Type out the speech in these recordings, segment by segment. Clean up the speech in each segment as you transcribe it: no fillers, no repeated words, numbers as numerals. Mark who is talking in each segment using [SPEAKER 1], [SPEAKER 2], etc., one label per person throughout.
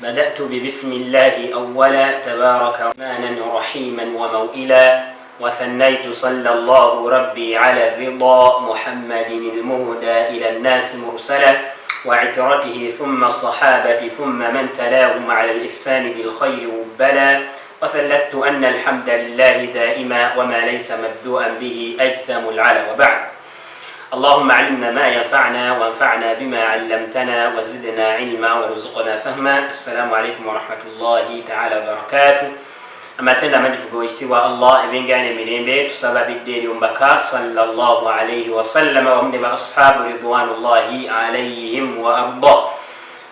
[SPEAKER 1] بدأت ببسم الله أولا، تبارك رحمانا رحيما وموئلا، وثنيت صلى الله ربي على الرضا محمد المهدى إلى الناس مرسلا، وعترته ثم الصحابة ثم من تلاهم على الإحسان بالخير وبلا، وثلثت أن الحمد لله دائما، وما ليس مبدوءا به أجثم العلا. وبعد، اللهم علمنا ما ينفعنا، وانفعنا بما علمتنا، وزدنا علما، وارزقنا فهما. السلام عليكم ورحمة الله تعالى وبركاته. Amatenda amangifu g'owekitiibwa Allah, ebyengana emirembe tusaba bidde eri omubaka sallallahu alaihi wasallama wamu ne ba ashabu ridwanullahi alaihim wa arda.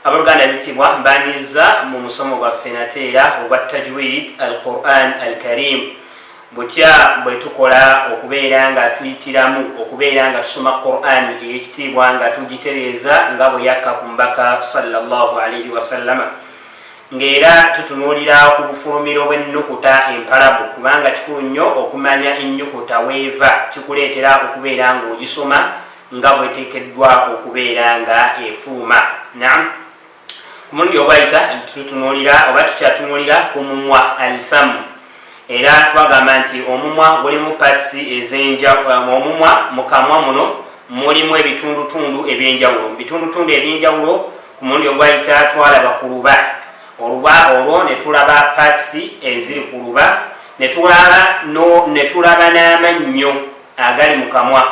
[SPEAKER 1] Abooluganda ebitiibwa, mbaniriza mu musomo gwaffe nateera ogwa tajwid al Quran al Karim. Butya bwe tukola okubeera nga tuyitiramu okubeera nga tusoma Quran eyekitiibwa nga tugitereeza nga bwe yakka ku mbaka sallallahu alaihi wasallama, ng'era tutunuulira ku bufulumiro bw'ennukuta empalabu, kubanga kikulu nnyo okumanya ennyukuta weeva, kikuleetera okubeera ng'ogisoma nga bweteekeddwa okubeera nga efuluma. Naam, ku mulundi ogwayita tutunuulira oba tukyatunuulira ku mumwa, alfamu, era twagamba nti omumwa gulimu parts ezenja. Omumwa, mukamwa muno mulimu ebitundutundu ebyenjawulo. Mu bitundutundu ebyenjawulo, ku mulundi ogwayita twalaba ku luba, oluba olwo ne tulaba parts eziri ku luba, ne tulaba n'amannyo agali mu kamwa.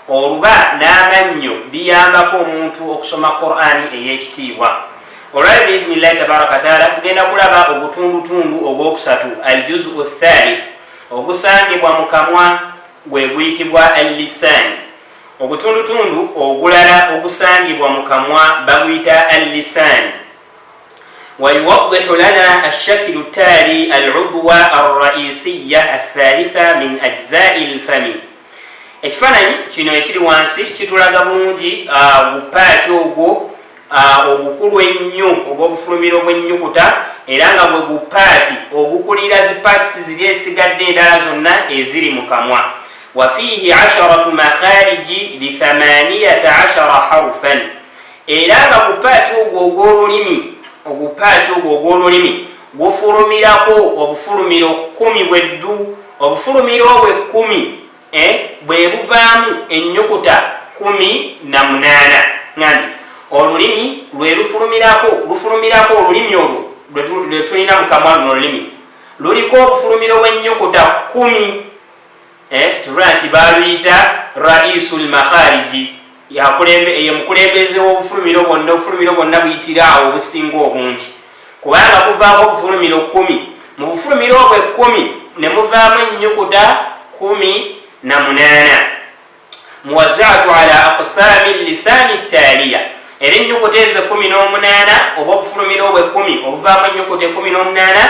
[SPEAKER 1] Oluba n'amannyo biyambako omuntu okusoma Qurani ey'ekitiibwa. Olwali biidhnillahi tabaraka wataala tugenda kulaba ogutundutundu ogwokusatu, aljuzu thalith, ogusangibwa mu kamwa, gwe guyitibwa allisan. Ogutundutundu ogulala ogusangibwa mu kamwa baguyita allisan. ويوضح لنا الشكل التالي العضو الرئيسية الثالثة من أجزاء الفم. Ekifaananyi kino ekiri wansi kitulaga bulungi gupaati ogwo ogukulu ennyo ogw'obufulumiro bw'ennyukuta, era nga bwe gupaati ogukulira zipaatisi ziri esigadde endala zonna eziri mu kamwa. Wafiihi asharatu makhariji li18 harufan. Era nga gupaati ogwo ogw'olulimi, ogupaati ogwo ogw'olulimi gufulumirako obufulumiro 10 bweddu. Obufulumiro obwo 10 bwe buvaamu ennyukuta 18. Ngambi olulimi lwe lufulumirako, lufulumirako olulimi olwo lwe tulina mukamwa luno, olulimi luliko obufulumiro bw'ennyukuta 10. Tulaba nti baluyita raisu lmakhariji, ye mukulembeze w'obufulumiro bwonna. Obufulumiro bwonna buyitira awo obusinga obungi, kubanga kuvaako obufulumiro 10. Mu bufulumiro obwo 10 ne muvaamu ennyukuta 18, muwazaatu ala aqsaami lisaani taaliya. Era ennyukuta ezo 18 oba obufulumiro obwo 10 obuvaamu ennyukuta 18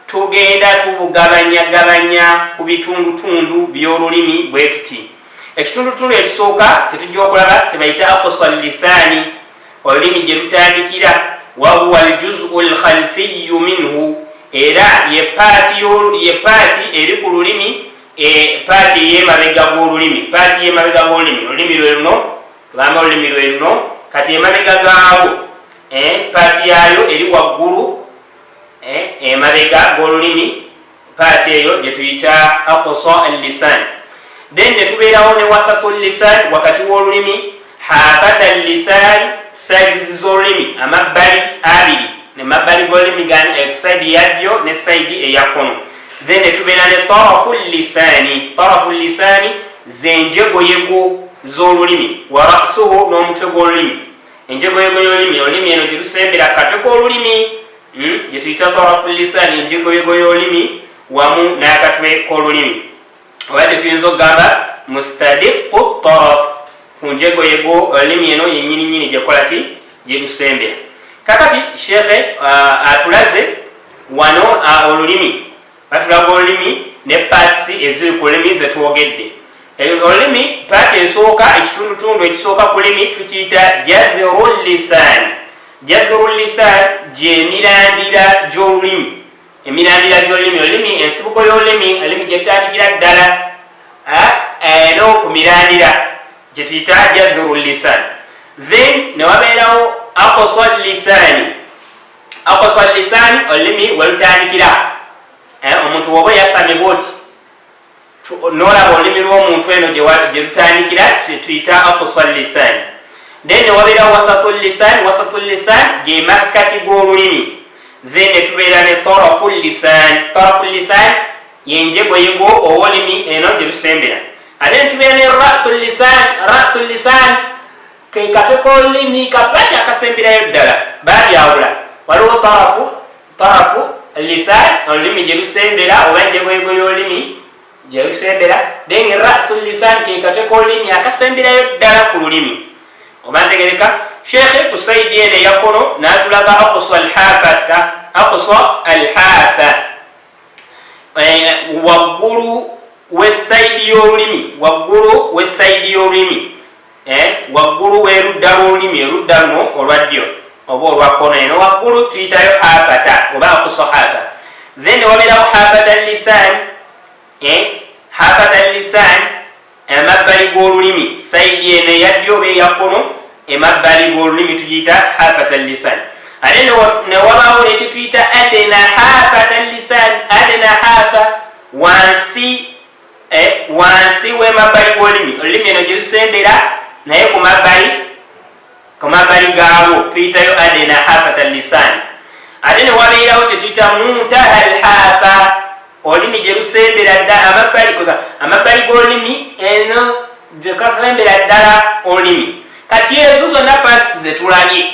[SPEAKER 1] tugenda tubugabanyagabanya ku bitundutundu by'olulimi bwe tuti. Ekitundutundu ekisooka tetujja okulaba tebayita aqsa lisaani, olulimi gye lutandikira, wahuwa aljuzu lkhalfiyu minhu. Era ye paati eri ku lulimi, paati ey'emabega g'olulimi, paati y'emabega g'olulimi. Olulimi lwe luno, tugamba olulimi lwe luno. Kati emabega gaabwo, paati yaayo eri waggulu, emabega g'olulimi, paati eyo gye tuyita aqsa allisan. Then netubeerawo ne wasatu lisan, wakati w'olulimi, hafata lisan, sides z'olulimi, amabbali abiri, nemabbali g'olulimi, side eyaddyo ne side eyakono. Then netubeera ne tarafu lisani. Tarafu lisani zenjegoyego z'olulimi, wa rasuhu, n'omutwe gw'olulimi. Enjegoyego y'olulimi, olulimi eno gyetusembera katwe k'olulimi, gyetuyita tarafu lisani, enjegoyego y'olulimi wamu n'akatwe k'olulimi, oba tetuyinza okugamba mustadiqu taraf, ku njegoyego olulimi eno yenyininyini gyekola ki, gyetusembera. Kakati shekhe atulaze wano olulimi, batulaga olulimi ne parts eziri ku lulimi zetwogedde. Olulimi paati esooka, ekitundutundu ekisooka ku lulimi tukiyita jadhiru lisan. Jadhiru lisan gyemirandira gy'olulimi, emirandira gy'olulimi. Olulimi, ensibuko y'olulimi, olulimi gyetutandikira ddala eno ku mirandira gyetuyita jadhuru lisan. Then newabeerawo aqsa lisani. Aqsa lisan, olulimi welutandikira. Omuntu woba oyasamye bwoti nolaba olulimi lw'omuntu eno gye lutandikira, tuyita aqsa lisan. Then newabeerawo wasatu lisan. Wasatu lisan ge makkati g'olulimi. Then netubeera ne tarafu lisan. Tarafu lisan yenjegoyego owolimi eno gye lusembera. Ate netubeera ne rasu lisan. Rasu lisan ke katwe k'olulimi kapati akasemberayo ddala. Babyawula, waliwo tarafu lisan, olulimi gye lusembera oba enjegoyego y'olulimi gye lusembera. Then rasu lisan ke katwe k'olulimi akasemberayo ddala ku lulimi. Oba ntegereka? Shekhe ku side eno eyakono n'atulaga aqsa alhafata, aqsa alhafa, waggulu w'e side y'olulimi, waggulu w'e side y'olulimi, waggulu w'erudda lw'olulimi, erudda luno olwa ddyo oba olwakono, eno waggulu tuyitayo hafata oba aqsa hafa. Then wabeerawo hafata lisan, hafata lisan, emabbali g'olulimi, side eno eyaddyo oba eyakono, emabbali g'olulimi tugiyita hafata lisan. Ate newabaawo nekyetuyita adna hafata lisan. Adna hafa, wansi w'emabbali g'olulimi, olulimi eno gye lusembera naye ku mabbali gaabwo tuyitayo adna hafata lisan. Ate newabeerawo kyetuyita muntaha alhafa, olulimi gye lusembera dda, amabbali g'olulimi eno gyekasembera ddala olulimi. Kati ezo zonna parts zetulabye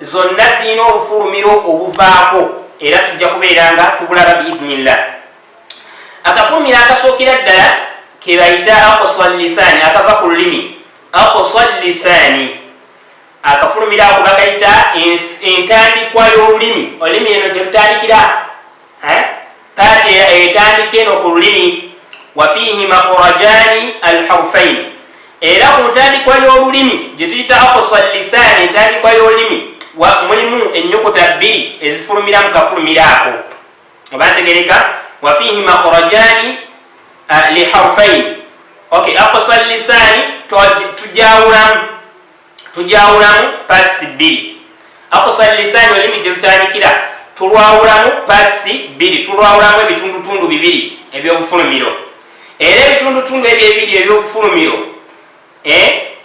[SPEAKER 1] zonna zirina obufulumiro obuvaako, era tujja kubeera nga tubulaba biidhnillah. Akafulumiro akasookera ddala kebayita aqsa lisaani, akava ku lulimi. Aqsa lisaani, akafulumiro ako bakayita entandikwa y'olulimi, olulimi eno gye lutandikira, part etandika eno ku lulimi. Wafiihi makhrajani alharfain, era ku ntandikwa y'olulimi gye tuyita aqsa lisaani, entandikwa y'olulimi, mulimu ennyukuta bbiri ezifulumira mu kafulumiro ako. Oba ntegereka? Wafiihi makhrajani liharfain. Okay, aqsa lisaani tujawulamu parts bbiri. Aqsa lisaani, olulimi gye lutandikira, tulwawulamu parts bbiri, tulwawulamu ebitundutundu bibiri ebyobufulumiro. Era ebitundutundu ebyo ebiri ebyobufulumiro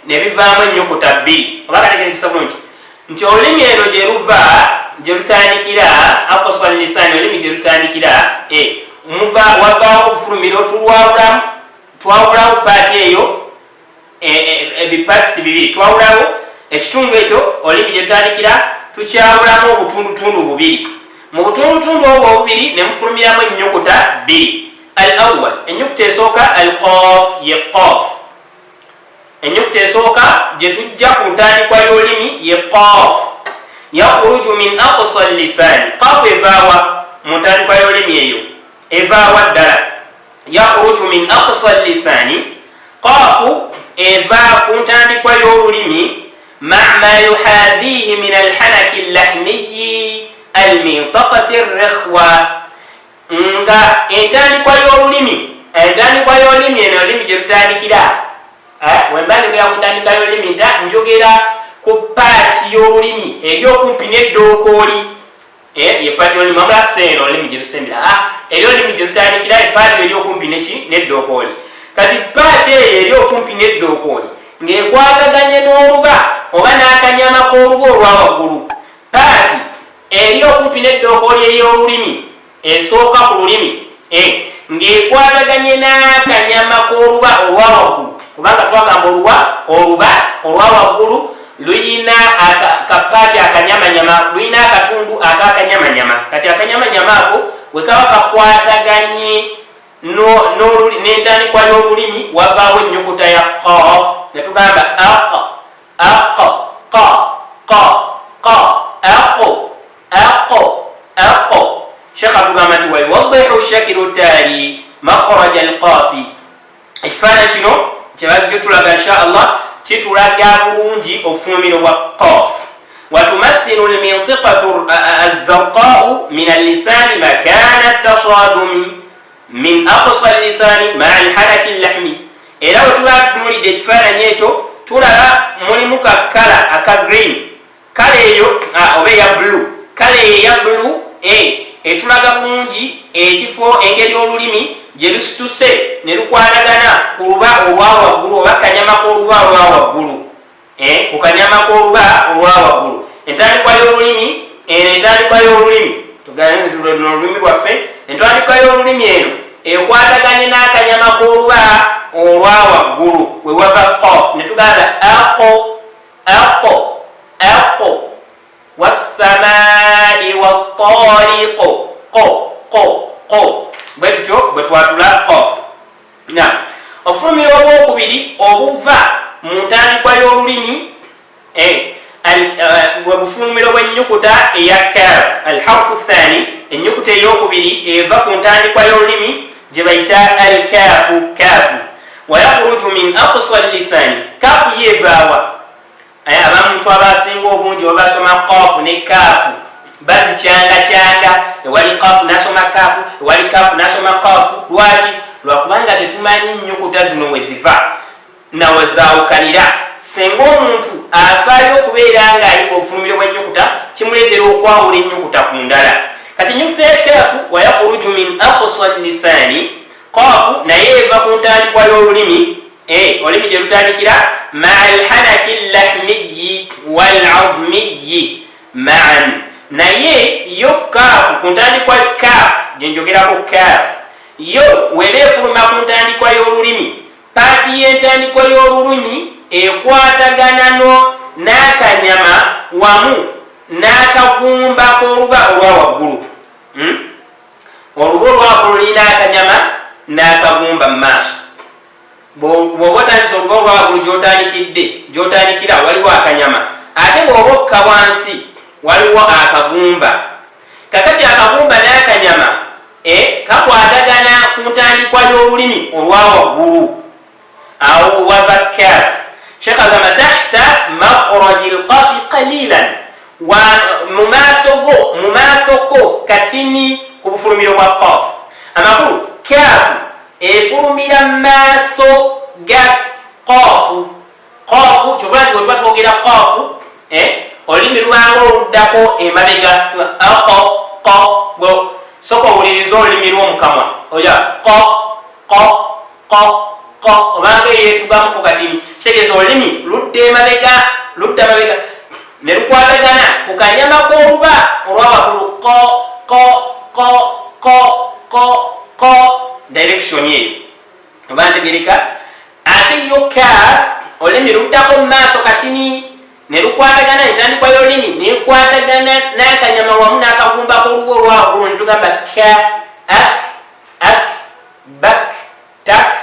[SPEAKER 1] nebivaamu ennyukuta bbiri. Oba kategerekesa bulungi nti olulimi eno gye luva, gye lutandikira, aqsa lisaani, olulimi gye lutandikira, muva wavaawo obufulumiro, tulwawulamu, twawulawo part eyo ebi parts bibiri. Twawulawo ekitundu ekyo olulimi gye lutandikira, tukyawulamu obutundutundu bubiri. Mu butundutundu obwo obubiri ne mufulumiramu ennyukuta bbiri. Al awal, ennyukuta esooka, al qaf, ye qaf. Ennyukuta esooka gye tujja ku ntandikwa y'olulimi ye qaf. Yakhruju min aqsa lisaani. Qaf evaawa mu ntandikwa y'olulimi? Eyo evaawa ddala? Yakhruju min aqsa lisaani, qaafu eva ku ntandikwa y'olulimi. Maa ma yuhadhihi min alhanaki allahmiyi almintaqati rikhwa, nga entandikwa y'olulimi, entandikwa y'olulimi eno, olulimi gye lutandikira. Wemba njogera ku ntandika y'olulimi, nta njogera ku part y'olulimi eri okumpi n'eddookooli. Ye part y'olulimi, wabula seeno olulimi gye lusembera, eri olulimi gye lutandikira, e part eri okumpi neki? N'eddookooli. Kati part eyo eri okumpi n'eddookooli ng'ekwataganye n'oluba oba n'akanyama k'oluba olwa waggulu, part eri okumpi n'eddookooli ey'olulimi esooka ku lulimi, ng'ekwataganye n'akanyama k'oluba olwa waggulu, kubanga twagamba oluba olwa waggulu luyina ka part akanyamanyama, luyina akatundu akakanyamanyama. Kati akanyamanyama ako bwe kaba kakwataganye n'entandikwa y'olulimi, wavaawo ennyukuta ya qaf, netugamba aq, aq, qa, qa, qa, aq, aq, aq. Shekh atugamba nti wayuwadihu shakilu taali makhraja alqafi. Ekifaananyi kino kyebajjo tulaga, insha Allah, kitulaga bulungi obufulumiro bwa qaf. Watumathilu lmintiqatu azarqau min allisani makana tasadumi min aqsa lisani maa alhanaki llahmi. Era bwe tuba tutunulidde ekifaananyi ekyo, tulaba mulimu ka colour aka green, colour eyo oba eya blue. Kale eya bulu etulaga bulungi ekifo, engeri olulimi gye lusituse ne lukwatagana ku luba olwa waggulu oba kanyama k'oluba olwa waggulu, ku kanyama k'oluba olwa waggulu. Entandikwa y'olulimi eno, entandikwa y'olulimi, luno olulimi lwaffe, entandikwa y'olulimi eno ekwataganye n'akanyama k'oluba olwa waggulu we wava qof, ne tugamba aqo, aqo, aqo, wassamai wattariqo, qo, qo, qo. Bwe tutyo bwe twatula qof. Na ofulumira obwokubiri obuva mu ntandikwa y'olulimi bwe bufulumiro bw'ennyukuta eya kaf. Alharfu thani, ennyukuta eyokubiri eva ku ntandikwa y'olulimi gye bayita alkafu, kafu. Wayakhruju min aqsa lisani. Kafu yevaawa? Abantu abasinga obungi babasoma kafu ne kafu bazicyangacyanga. Ewali kafu nasoma kafu, ewali kafu nasoma kafu. Lwaki? Lwakubanga tetumanyi nnyukuta zino we ziva nawezaawukanira. Senga omuntu afaayo okubeera nga ayiga obufulumiro bw'ennyukuta, kimuleetera okwawula ennyukuta ku ndala. Kati ennyukuta ya kafu, wayakhruju min aqsa lisaani. Kafu naye eva ku ntandikwa y'olulimi, olulimi gye lutandikira, maa alhanaki llahmiyi walazmiyi maan. Naye yo kafu ku ntandikwa, kafu gyenjogerako, kafu yo weba efuluma ku ntandikwa y'olulimi, paati y'entandikwa y'olulimi ekwatagana n'akanyama wamu n'akagumba k'oluba olwa waggulu. Oluba olwaggulu lulina akanyama n'akagumba mu maaso. Bw'oba otandise oluba olwaggulu, gyotandikidde, gyotandikira waliwo akanyama, ate bw'oba okka wansi waliwo akagumba. Kakati akagumba n'akanyama kakwatagana ku ntandikwa y'olulimi olwa waggulu, awo wava kaf. Sheekh agamba tahta makhraji lqafi qalilan, mu maaso go, mu maaso ko katini ku bufulumiro bwa qaf. Amakulu, kafu efulumira mu maaso ga qafu. Qafu kyova nti wetuba twogera qafu, olulimi lubanga oluddako emabega, qo, qo. Soka owuliriza olulimi lw'omukamwa, oya qo, qo, qo, qo, obanga eyetugamuko katini. Kitegeeza olulimi ludda emabega, ludda mabega ne lukwatagana ku kanyama k'oluba olwa waggulu, qo, qo, qo, qo, qo, qo, direction eyo oba ntegereka. Ate yo kaf, olulimi luddako mu maaso katini ne lukwatagana, entandikwa y'olulimi nekwatagana n'akanyama wamu n'akagumba k'oluba olwa waggulu, ne tugamba ka, ak, ak, bak, tak,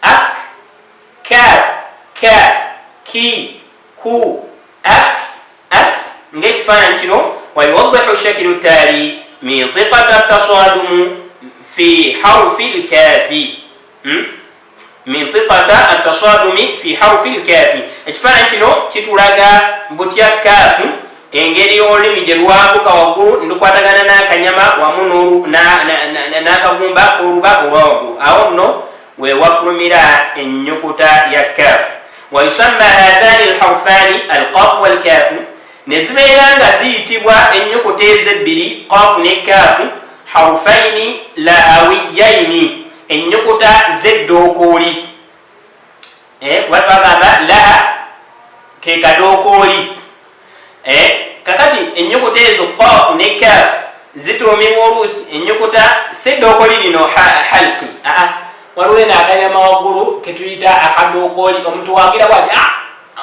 [SPEAKER 1] ak, kaf, ka, ki, ku, ak, ak. Ng'ekifaananyi kino, wayuwaddihu shakilu taali mintiqata tasadumu fi harfi lkafi, mintiqata atasadumi fi harfi lkafi. Ekifaananyi kino kitulaga butya kaafu, engeri olulimi gye lwambuka waggulu nelukwatagana n'akanyama wamu n'akagumba k'oluba olwa waggulu. Awo nno wewafulumira ennyukuta ya kaafu. Wayusamma hathani alharfani, alqafu walkafu, ne zibeera nga ziyitibwa ennyukuta ezebbiri, qafu ne kaafu, harufaini lahawiyaini, ennyukuta z'eddookooli. Kuba twagamba laha ke kadookooli. Kakati ennyukuta ezo qafu ne kaafu zituumibwa oluusi ennyukuta si ddookoli lino halqi.
[SPEAKER 2] Waliwo eno akanyama waggulu ketuyita akadookoli. Omuntu wagira bwati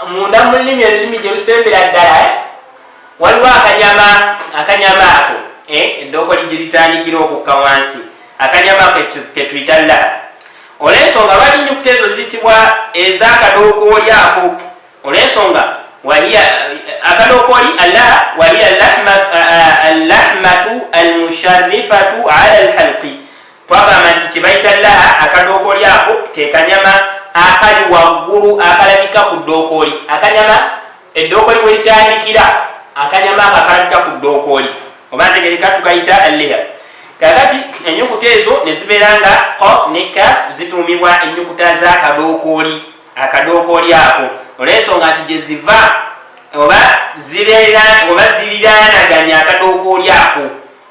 [SPEAKER 2] munda mu lulimi, olulimi gye lusembera ddala,
[SPEAKER 1] waliwo akanyama. Akanyama ako, eddookoli gye litandikira okukka wansi, akanyama ako ketuyita laha. Olw'ensonga lwaki ennyukuta ezo ziyitibwa ez'akadookoli ako? Olw'ensonga wahiya akadookoli allaha, wahiya allahmatu almusharifatu ala alhalqi. Twagamba nti kyebayita laha, akadookoli ako, ke kanyama akali waggulu akalabika ku ddookoli, akanyama eddookoli we litandikira, akanyama ako akalabika ku ddookoli, oba ntegereka, tukayita alliha. Kakati ennyukuta ezo ne zibeera nga qaf ne kaf zituumibwa ennyukuta z'akadookoli, akadookoli ako, olw'ensonga nti gye ziva.
[SPEAKER 2] Oba ziriraanaganya akadookooli ako,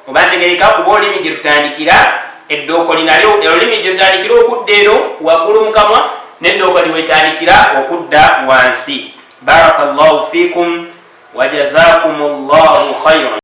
[SPEAKER 2] oba ntegereka? Kuba olulimi gye tutandikira eddookoli nalyo, olulimi gye tutandikira okudda eno waggulu mukamwa, neddookoli wetandikira okudda wansi. Baraka llahu fikum wajazakum llahu khairan.